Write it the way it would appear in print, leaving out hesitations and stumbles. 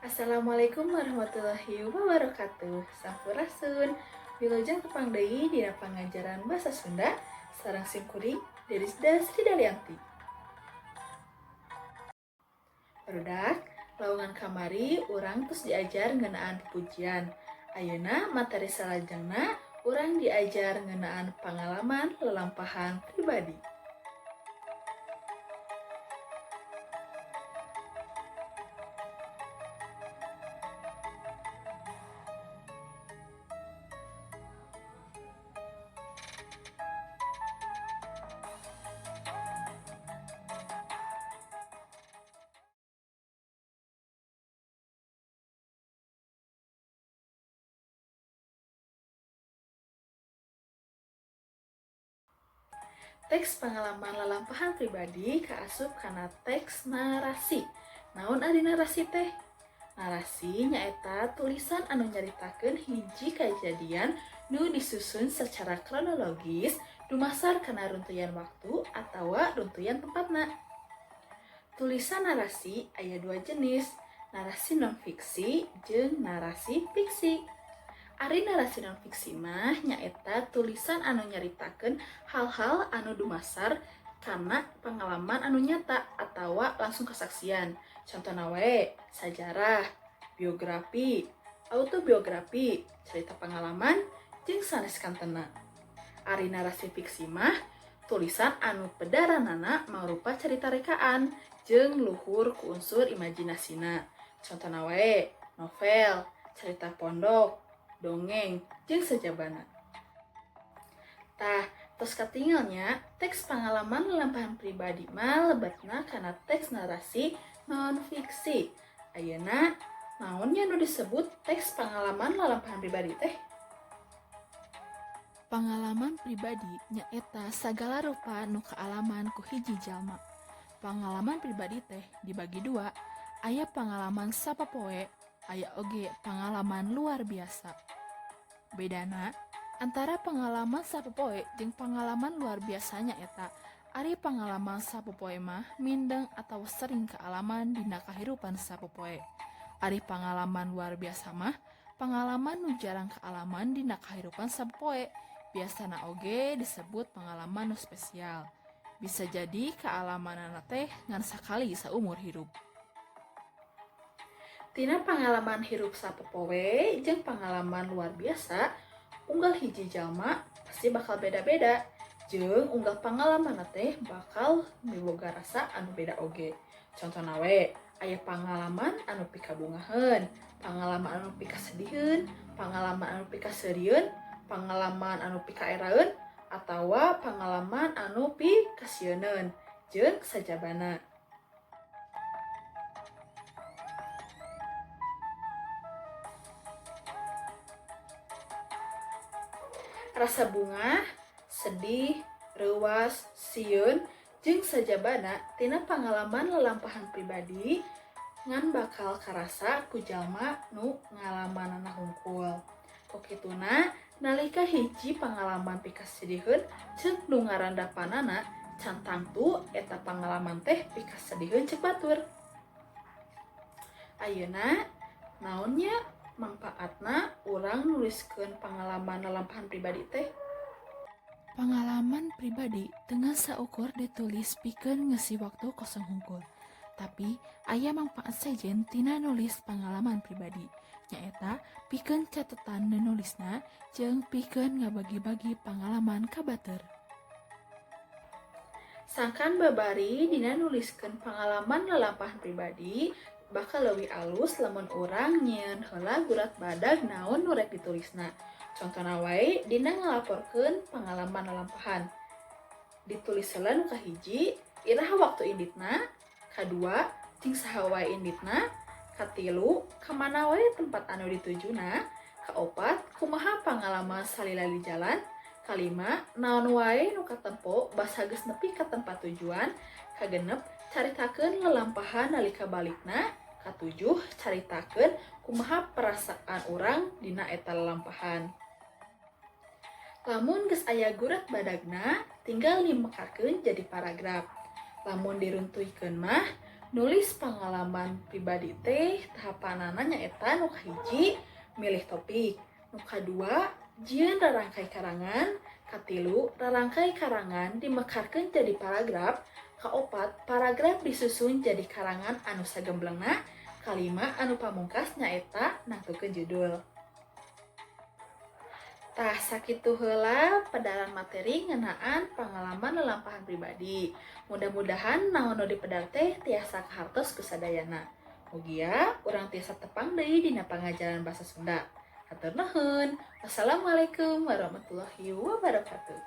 Assalamualaikum warahmatullahi wabarakatuh. Sampurasun. Wilujeng tepang deui dina pangajaran Basa Sunda sareng sim kuring Derisda Sri Dalianti. Barudak, lawungan kamari urang tos diajar ngeunaan pujian. Ayeuna materi salajengna urang diajar ngeunaan pangalaman lalampahan pribadi. Teks pangalaman lalampahan pribadi kaasup kana teks narasi. Naon ari narasi teh? Narasi nyaeta tulisan anu nyaritakeun hiji kajadian nu disusun sacara kronologis dumasar kana runtuyan waktu atawa runtuyan tempatna. Tulisan narasi aya dua jenis, narasi nonfiksi jeung narasi fiksi. Ari narasi nonfiksi mah nyaeta tulisan anu nyaritakeun hal-hal anu dumasar kana pangalaman anu nyata atawa langsung kasaksian. Contona wae sajarah, biografi, autobiografi, carita pangalaman, jeung sanes kantena. Ari narasi fiksi mah tulisan anu pedaranana mangrupa carita rekaan jeung luhur ku unsur imajinasina. Contona wae novel, carita pondok, dongeng, jeung sajabana. Tah, tos katingal nya, teks pangalaman lalampahan pribadi mah lebetna kana teks narasi nonfiksi. Ayeuna, naon nya nu disebut teks pangalaman lalampahan pribadi teh? Pangalaman pribadi nyaeta sagala rupa nu kaalaman ku hiji jalma. Pangalaman pribadi teh dibagi dua, aya pangalaman sapopoe, aya oge pangalaman luar biasa. Bedana antara pangalaman sapopoe jeung pangalaman luar biasa nyaeta ari pangalaman sapopoe mah mindeng atawa sering kaalaman dina kahirupan sapopoe. Ari pangalaman luar biasa mah pangalaman nu jarang kaalaman dina kahirupan sapopoe, biasana oge disebut pangalaman nu spesial. Bisa jadi kaalamanana teh ngan sakali saumur hirup. Tina pangalaman hirup sapopoe jeung pangalaman luar biasa, unggal hiji jalma pasti bakal beda-beda jeung unggal pangalamanna teh bakal miboga rasa anu beda oge. Contona we, aya pangalaman anu pikabungaheun, pangalaman anu pikasediheun, pangalaman anu pikaseurieun, pangalaman anu pikaeraeun, atawa pangalaman anu pikasieuneun jeung sajabana. Rasa bungah, sedih, reuwas, sieun, jeung sajabana tina pangalaman lalampahan pribadi ngan bakal karasa ku jalma nu ngalamanana hungkul. Ku kituna, nalika hiji pangalaman pikasediheun ceuk nu ngarandapanana can tangtu eta pangalaman teh pikasediheun ceuk batur. Ayeuna, naon nya mangpaatna urang nuliskeun pangalaman lalampahan pribadi teh? Pangalaman pribadi teu ngan saukur ditulis pikeun ngeusi waktu kosong hungkul. Tapi aya mangpaat sejen tina nulis pangalaman pribadi, nyaeta pikeun catetan nu nulisna jeung pikeun ngabagi-bagi pangalaman ka batur. Sangkan babari dina nuliskeun pangalaman lalampahan pribadi, bakal leuwih alus lamun urang nyieun heula gurat badag naon nu rek ditulisna. Contona wae dina ngalaporkeun pangalaman lalampahan. Ditulis heula nu kahiji, iraha waktu inditna, kadua, jeung saha wae inditna, katilu, ka mana wae tempat anu ditujuna, kaopat, kumaha pangalaman salila di jalan, kalima, naon wae nu katempo basa geus nepi ka tempat tujuan, kagenep, caritakeun lalampahan nalika balikna, katujuh, caritakeun kumaha perasaan urang dina eta lalampahan. Lamun geus aya gurat badagna, tinggal dimekarkeun jadi paragraf. Lamun diruntuikeun mah, Nulis pengalaman pribadi teh tahapanana nyaeta nu kahiji, milih topik, nu kadua, jieun rarangkai karangan, katilu, rarangkai karangan dimekarkeun jadi paragraf, kaopat, paragraf disusun jadi karangan anu sagemblengna, kalima, anu pamungkas nyaeta nangtukeun judul. Tah, sakitu heula pedaran materi ngeunaan pengalaman lelampahan pribadi. Mudah-mudahan naon nu dipedar teh tiasa kahartos ku sadayana. Mugia urang tiasa tepang deui dina pangajaran bahasa Sunda. Hatur nuhun. Wassalamualaikum warahmatullahi wabarakatuh.